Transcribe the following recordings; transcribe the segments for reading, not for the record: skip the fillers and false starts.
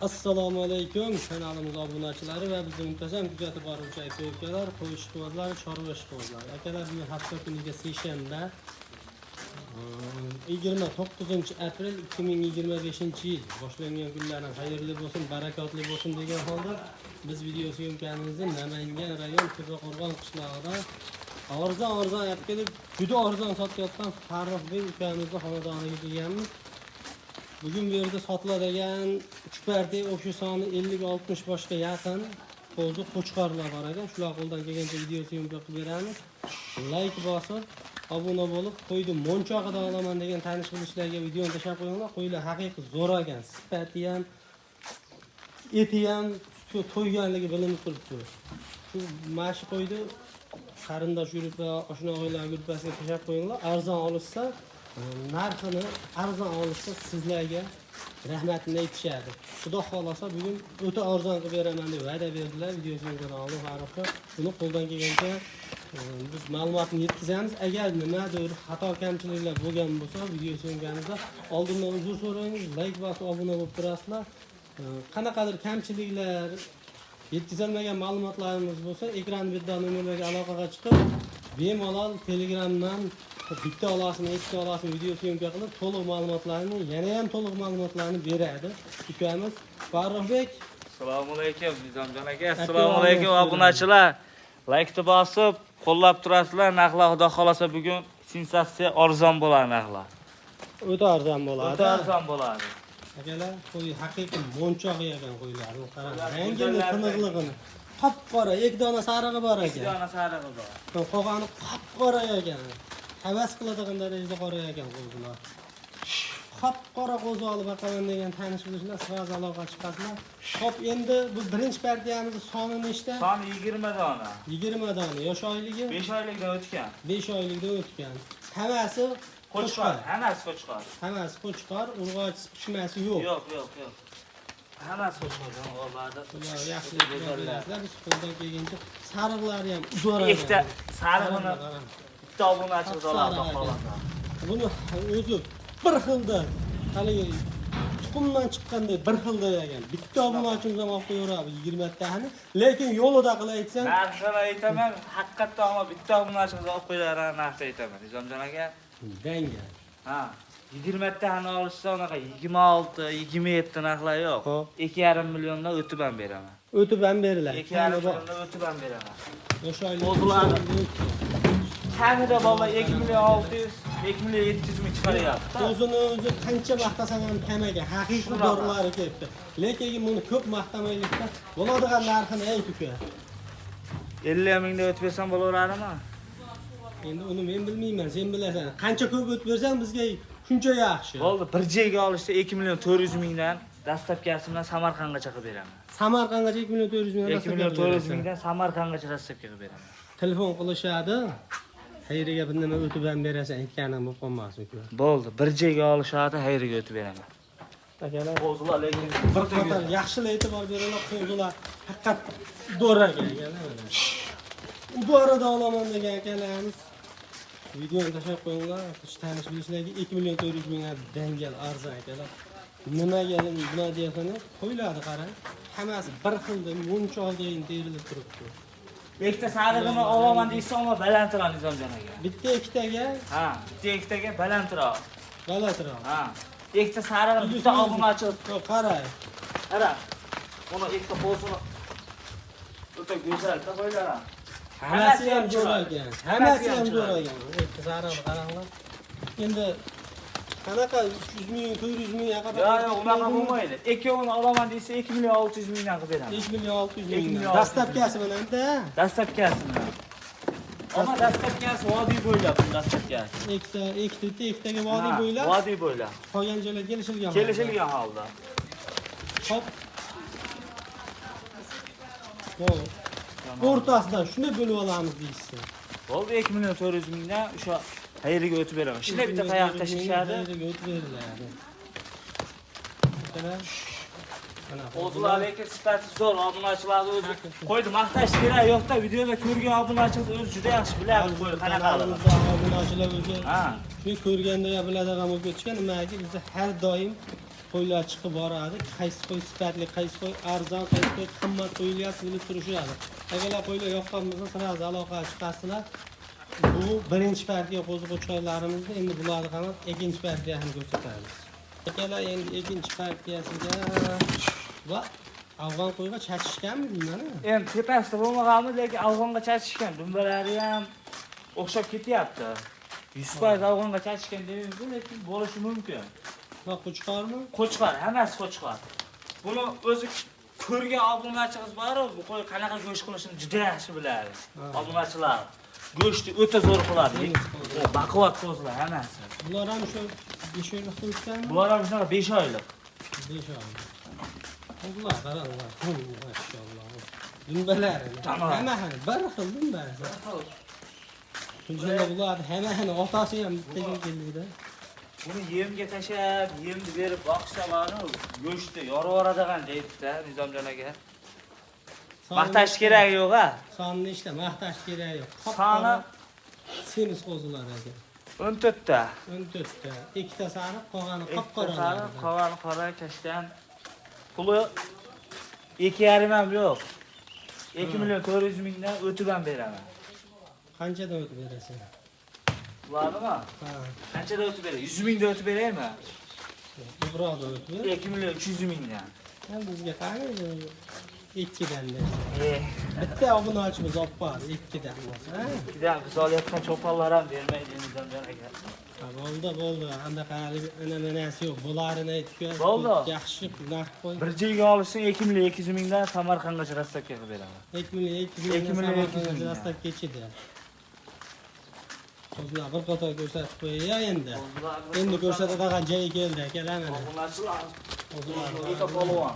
Assalomu alaykum kanalimiz obunachilari va bizni muntazam kuzatib boruvchi aka ukalar, qo'y ishqibozlari, chorva ishqibozlari. Akalar, bugun hafta kuniga seshanba, 29 aprel 2025 yil boshlangan kunlaring xayrli bo'lsin, barakotli bo'lsin degan holda biz video syomkamizni Namangan rayon Tepaqo'rg'on qishlog'ida arzon arzon olib kelib, juda arzon sotayotgan Farruhbek ukamizni xonadoniga kelganmiz. Bugun bu yerda sotiladigan 3 partiya общий soni 50-60 boshga yaqin qo'zi qo'chqorlar bor ekan. Shular qo'ldan kelgancha video syomka qilib beramiz. Layk bosib, obuna bo'lib, qo'yni monchog'ida olaman degan tanish bilishlarga videoni tashlab qo'yinglar. Qo'ylar haqiqiy zo'r ekan. Sifati ham, eti ham sutga to'yganligi bilinib turibdi. Shu mana shu qo'yni qarindosh gruppa, oshna og'aylar gruppasiga tashlab qo'yinglar. Arzon olishsa, narxini arzon olishsa sizlarga rahmatini aytishadi. Xudo xohlasa bugun o'ta arzon qilib beraman deb va'da berdilar video syomkadan oldin Farruhga. Buni qo'ldan kelgancha biz ma'lumotni yetkazamiz. Agar nimadir xato kamchiliklar bo'lgan bo'lsa, video syomkamizda oldindan uzr so'raymiz. Layk bosib obuna bo'lib turasizlar. Qanaqadir kamchiliklar, yetkazilmagan ma'lumotlarimiz bo'lsa, ekran betida nomerlarga aloqaga chiqib, bemalol Telegramdan bitta olasini, ikkita olasini video syomka qilib, to'liq ma'lumotlarni, yana ham to'liq ma'lumotlarni beradi ukamiz Farruhbek. Assalomu alaykum Nizomjon aka. Aka, Assalomu alaykum alaykum. Obunachilar. Laykni bosib, qo'llab turasizlar. Narxlar xudo xolasa bugun sensatsiya arzon bo'ladi narxlar. O'ta arzon bo'ladi. O'ta arzon bo'ladi. Akalar, qo'y haqiqiy monchoq ekan qo'ylar. Qarang, Qo'ylar rangini, go'zallar. tiniqligini. Qop-qora, ikki dona sarig'i bor Ikki ekan. dona sarig'i bor. Qog'ani qop-qora ekan. Havas qiladigan darajada qora ekan qo'zilar. Qop-qora qo'zi olib boqaman degan tanish bilishlar сразу aloqa chiqasizlar. Xo'p, endi bu birinchi partiyamizni soni nechta? Soni 20 dona. 20 dona. Yosh oyligi 5 oylikdan o'tgan. 5 oylikdan o'tgan. Hammasi Qo'chqor, qo'chqor. hammasi qo'chqor. Hammasi qo'chqor, urg'ochisi pichmasi yo'q. Yo'q, yo'q, yo'q. Hammasi qo'chqor jonivor. Bular yaxshi e'tibor berasizlar. Biz qo'ldan kelgancha sariqlari ham uzoq Ikkita sarig'ini Qarang. bitta obunachi oladi Sariq ekan. xohlasa. Buni o'zi bir xilda haligi tuxumdan chiqqanday bir xilda ekan. Bitta obunachimiz ham olib qo'yaveradi 20 tani. Lekin yo'lida qilib aytsam, Narxini aytaman, haqiqatdan ammo bitta obunachimiz olib qo'yar narxni aytaman. Nizomjon aka. danga. Ha, 20 tani olishsa unaqa 26, 27 narxlar yo'q. Xo'p. 2,5 milliondan o'tib ham beraman. O'tib ham beriladi. 2,5 milliondan o'tib ham beraman. Yosh oylik. Qo'zilarni. Kamida baba 2 million 600, 2 million 700 ming chiqaryapti. O'zini o'zi qancha maqtasam ham kam ekan. Haqiqiy Shunaqa. dorilari kelibdi. Lekin buni ko'p maqtamaylikda bo'ladigan narxini ayt uka. 50 mingda o'tib bersam bo'laveradimi? Endi uni men bilmayman, sen bilasan. Qancha ko'p o'tib bersang bizga shuncha yaxshi. Bo'ldi, bir joyga olishsa 2 million 400 mingdan dastlabkasi bilan Samarqandgacha qilib beraman. Samarqandgacha 2 million 400 mingdan 2 million 400 mingdan Samarqandgacha dastlabki qilib beraman. Telefon qilishadi. Xayriga bir nima o'tib ham berasan, aytganim bo'lib qolmasin uka. Bo'ldi, bir joyga olishadi, xayriga o'tib beraman. Akalar, Qo'zilar lekin bir qator yaxshilar e'tibor beringlar, qo'zilar haqiqat zo'r ekan akalar mana. Uborada olaman degan akalarimiz videoni tashlab qo'yinglar. Shu tanish bilishlarga 2 million 400 mingdan dangal arzon akalar. Nimaga bunaqa deyapsan? Qo'ylarni qarang. Hammasi bir xilda munchoqdayin terilib turibdi. Ikkita sarig'ini olaman deysa, ammo balandroq Nizomjon aka. Bitta ikkitaga Ha, bitta ikkitaga balandroq. g'alatiroq. Ha. Ikkita sarig'ini bitta obunachi. Yo'q, qarang. Qara. Buni ikkita qo'zini o'ta go'zal qo'ylar ha. Hammasi ham zo'r chiroyli. ekan. Hammasi ham zo'r chiroyli. ekan. Ikkita sarig'ini qaranglar. Endi qanaqa 300 ming, 400 ming yaqin. Yo'q, yo'q, unaqa bo'lmaydi. Ikkovini olaman desa 2 million 600 mingdan qilib beraman. 2 million 600 2 ming. million 600 Dastlabkasi bilan-da. Dastlabkasi bilan. Ammo dastlabkasi vodiy bo'ylab, bu dastlabkasi. Ikkita, ikkita, bitta, ikkitaga vodiy Ha, bo'ylab, Vodiy bo'ylab. qolgan joylar kelishilgan. holda. Kelishilgan holda. Hop. Bo'ldi. O'rtasidan shunday bo'lib olamiz deysiz. Bo'ldi, 2 million 400 mingdan o'sha qayeriga o'tib beraman. Shunday bitta tayoq tashlashadi. Qayeriga o'tib beriladi. Akalar, mana Qo'zilar lekin sifati zo'r, obunachilarni o'zi qo'ydi maqtash kerak yo'qda, videoda ko'rgan obunachilar o'zi juda yaxshi biladi qo'y qanaqaligini. Kanalimizda obunachilar o'zi Ha, shuni ko'rganda ya biladigan bo'lib ketishgan. Nimaki bizda har doim Qo'ylar chiqib boradi. Qaysi qo'y sifatli, qaysi qo'y arzon, qaysi qo'y qimmat qo'yilyapti bilib turishadi. Agar qo'ylar yoqqan bo'lsa, sразу aloqaga chiqasizlar. Bu birinchi partiya qo'zi qo'chqorlarimizni, endi bularni ham ikkinchi partiyasini ko'rsatamiz. Akalar, endi ikkinchi partiyasiga va afg'on qo'yga chachishganmi deyman. Endi tepasida bo'lmaganmi, lekin afg'onga chachishgan. Dumbalari ham o'xshab ketyapti. 100% afg'onga chachishgan demaymiz, lekin bo'lishi mumkin. Va qo'chqormi? Qo'chqor, hammasi qo'chqor. Buni o'zi ko'rgan obunachimiz bor-ku, bu qo'y qanaqa go'sht qilishini juda yaxshi biladi. Obunachilar go'shtni o'ta zo'r qiladi. Baquvvat qo'zilar hammasi. Bular ham shu 5 oylik o'tganmi? Bular ham shunaqa 5 oylik. 5 oylik. Qo'zilar qaranglar, mashalloh. Dumbalari. Hamma bir xil dumbasi. Shunda bular hamma otasi ham bittaga keldi. Buni yemga tashlab, yemni berib boqishlarni go'shtni yorib yuboradigan deydi-da Nizomjon aka. Maqtash kerak yo'q-a. Sonni ishla, maqtash kerak yo'q. Soni semiz qo'zilar aka. 14 ta. 14 ta. Ikkita sariq, qolgani qop-qora. Sariq, qolgani qora kashtan. Puli 2,5 ham yo'q. 2 million 400 mingdan o'tib ham beraman. Qanchadan o'tib berasan? Bularnimi? Ha. Qanchadan o'tib beray? 100 mingdan o'tib beraymi? Ko'proqdan o'tib ber. 2 million 300 mingdan. Endi bizga qani 2dan bersin. Bitta obunachimiz olib bor, 2dan bo'lsa. 2dan biz olayotgan cho'ponlar ham bermaydi Nizomjon aka. Ha, bo'ldi, bo'ldi. Anaqa ana-manasi yo'q. Bo'larini aytib ko'r. Bo'ldi. Yaxshi narx qo'y. Bir joyga olishsin 2 million 200 mingdan Samarqandgacha rastabka qilib beraman. 2 million 200 mingdan rastabka kechidi. Qo'zilar bir qator ko'rsatib qo'yay endi. Endi ko'rsatadigan joyi keldi akalar mana. Qo'zilar o'ta polvon.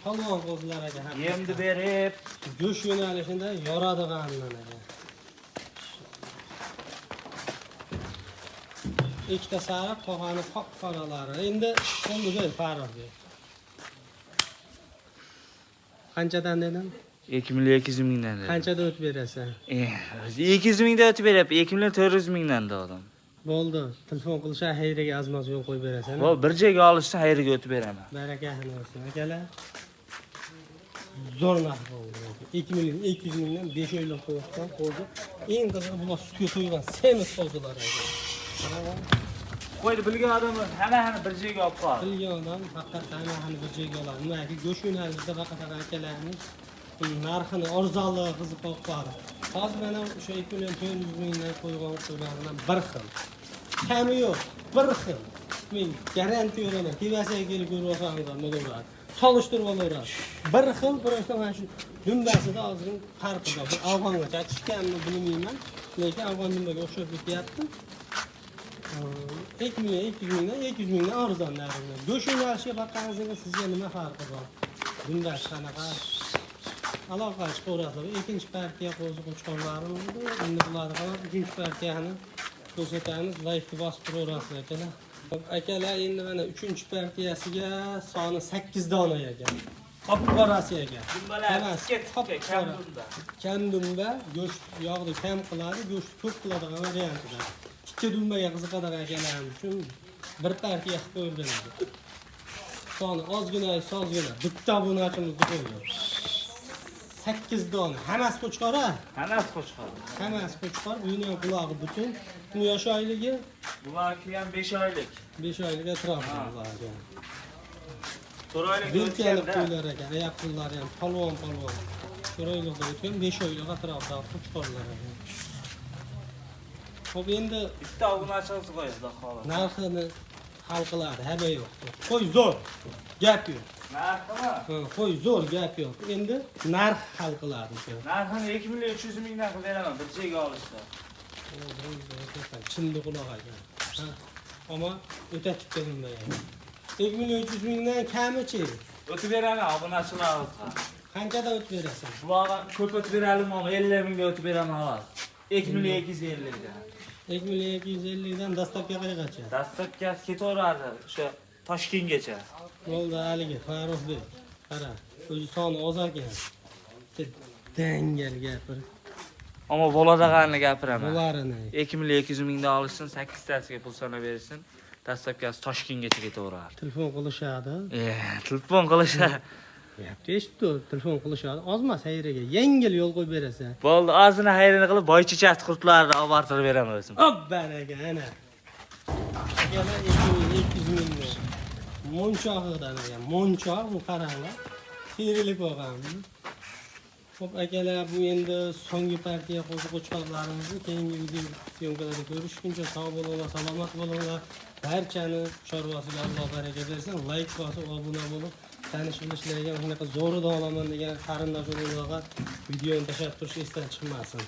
Polvon qo'zilar aka. Yemni berib go'sht yo'nalishida yoradiganlar aka. Ikkita sariq, qolgani qop-qoralari. Endi qo'lni Farruh. Qanchadan dedim? 2 million 200 mingdan dedim. Qanchada o'tib berasan? 200 mingdan o'tib beryapti, 2 million 400 mingdan dedim. Bo'ldi. Telefon qilsa xayriga azmaz yo'l qo'yib berasan. Bo'ldi, bir joyga olishsa xayriga o'tib beraman. Barakahini olsin akalar. Zo'r narx bo'ldi. 2 million 200 mingdan 5 oylik qo'ygan qo'zi. Eng qizig'i bular sutga to'ygan semiz qo'zilar aka. Qo'yni bilgan odam hamma bir joyga olib qoladi. Bilgan odam haqiqatan hamma bir joyga oladi. Nimaki go'sht yo'nalishida faqat akalarimiz narxini arzonlig'i qiziq olib qoladi. Hozir mana o'sha 2 million 400 mingdan qo'ygan qo'ylardan bir xil. Kami yo'q, bir xil. Men garantiya beraman. Tevasiga kelib ko'rib olsangiz ham bo'laveradi. Solishtirib olaveradi. Bir xil, просто mana shu dumbasida ozgina farqi bor. Bu afg'onga chachishganmi bilmayman, lekin afg'on dumbaga o'xshab ketyapti. 2 million 200 mingdan 200 mingdan arzon narxida. Go'sht yo'nalishiga boqqaningizda sizga nima farqi bor? Dumbasi qanaqa? Aloqa chiqaverasizlar. Ikkinchi partiya qo'zi qo'chqorlarimiz. Endi bularni ham uchinchi partiyani ko'rsatamiz. Laykni bosib turaverasizlar akalar. Akalar, endi mana uchinchi partiyasiga soni 8 dona ekan. Qop-qorasi ekan. Dumbalar qop-qora. Kam dumba, go'sht yog'ni kam qiladi, go'sht ko'p qiladigan variantida. Ikki dumbaga qiziqadigan akalarimiz uchun bir partiya qilib qo'yib beradi. Soni ozgina, sozgina. Bitta obunachimizni qo'ydi. 8 dona. Hammasi qo'chqor. Hammasi qo'chqor. Hammasi qo'chqor. Buni ham qulog'i butun. Buni yosh oyligi? Bularki ham 5 oylik. 5 oylik atrofida bularga. 4 oylik o'tgan qo'ylar ekan. Oyoq qo'llari ham polvon polvon. 4 oylikda o'tgan, 5 oylik atrofida qo'chqorlar ekan. Xo'p, endi bitta obunachimiz qo'ydi, xudo xohlasa. Narxini hal qiladi, haba yo'q. Qo'y zo'r, gap yo'q. Narximi? Ha, qo'y zo'r, gap yo'q. Endi narx hal qiladi. Narxini 2 million 300 mingdan qilib beraman bir joyga olishsa. Chinni quloq ekan. Ha, ammo o'ta tikka bunday. 2 million 300 mingdan kamichi? O'tib beraman obunachilarimizga. Qanchadan o'tib berasan? Bularga ko'p o'tib beralım ama 50 mingga o'tib beraman xolos. 2 million 250 dan. 2 million 250 dan dastlabki qayergacha? Dastlabki ketaveradi o'sha Toshkentgacha. Bo'ldi haligi Farruhbek. Qara, o'zi soni oz ekan. Dangal gapir. Ammo bo'ladiganini gapiraman. Bo'larini. 2 million 200 mingdan olishsin, 8 tasiga pul sanab bersin. Dastlabkasi Toshkentgacha ketaveradi. Telefon qilishadi. Telefon qilishadi. Gapni eshitdi, telefon qilishadi. Ozmas xayriga yengil yo'l qo'yib berasan. Bo'ldi, ozini xayrini qilib boychechak qurtlarini olib bortirib beraman o'zim. Hop, baraka, ana. Akalar, 2200 mingdan. Monchog'idan ekan. Monchoq bu, qaranglar. Terilib qolgan. Xo'p, akalar, bu endi so'nggi partiya qo'zi qo'chqorlarimizni keyingi video съёмка larda ko'rishguncha sog' bo'linglar, salomat bo'linglar. Barchani chorvasiga Alloh baraka bersin. Layk bosib, obuna bo'lib, tanish bilishlarga, shunaqa zo'ridan olaman degan qarindosh urug'larga videoni tashlab turish esdan chiqmasin.